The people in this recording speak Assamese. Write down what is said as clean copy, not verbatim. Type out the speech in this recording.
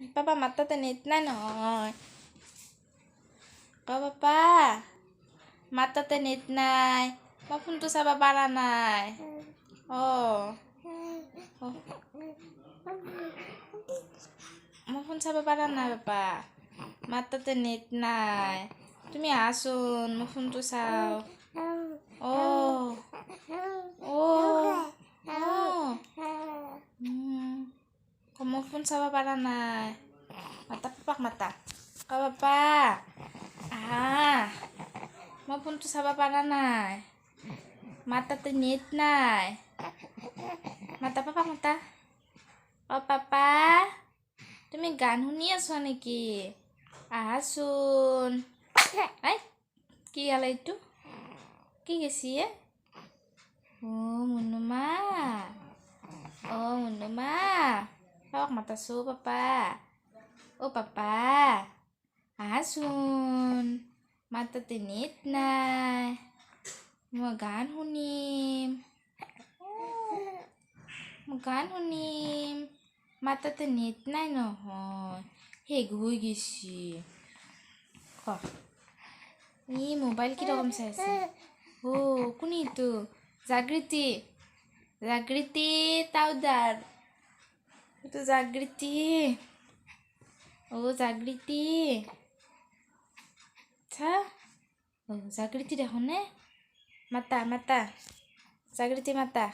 পাপা মাৰ তাতে নেট নাই নহয়। ক পাপা, মাৰ তাতে নেট নাই, মই ফোনটো চাব পাৰা নাই। অঁ, মই ফোন চাব পাৰা নাই পাপা, মাৰ তাতে নেট নাই। তুমি আহাচোন, মই ফোনটো চাওঁ। অঁ অঁ অঁ, মই ফোন চাব পাৰা নাই। মাতা পাপাক, মাতা। ক পাপা, আহা, মই ফোনটো চাব পাৰা নাই, মাৰ তাতে নেট নাই। মাতা পাপাক, মাতা। অ পাপা, তুমি গান শুনি আছা নেকি? আহাচোন। I, কি গালা এইটো? কি গেছি এ? অ মুনুমা, অ মুনুমা, পাপাক মাতাছো। পাপা, অ পাপা, আহাচোন, মাৰ তাতে নেট নাই, মই গান শুনিম, মই গান শুনিম, মাৰ তাতে নেট নাই নহয়, শেষ হৈ গৈছে। ক, ই মোবাইল কিৰকম চাই আছে? অ কোনি এইটো? জাগৃতি, জাগৃতি তাওদাৰ এইটো জাগৃতি। ও জাগৃতি, আচ্ছা, ও জাগৃতি দেখোন নে? মাতা মাতা জাগৃতি, মাতা।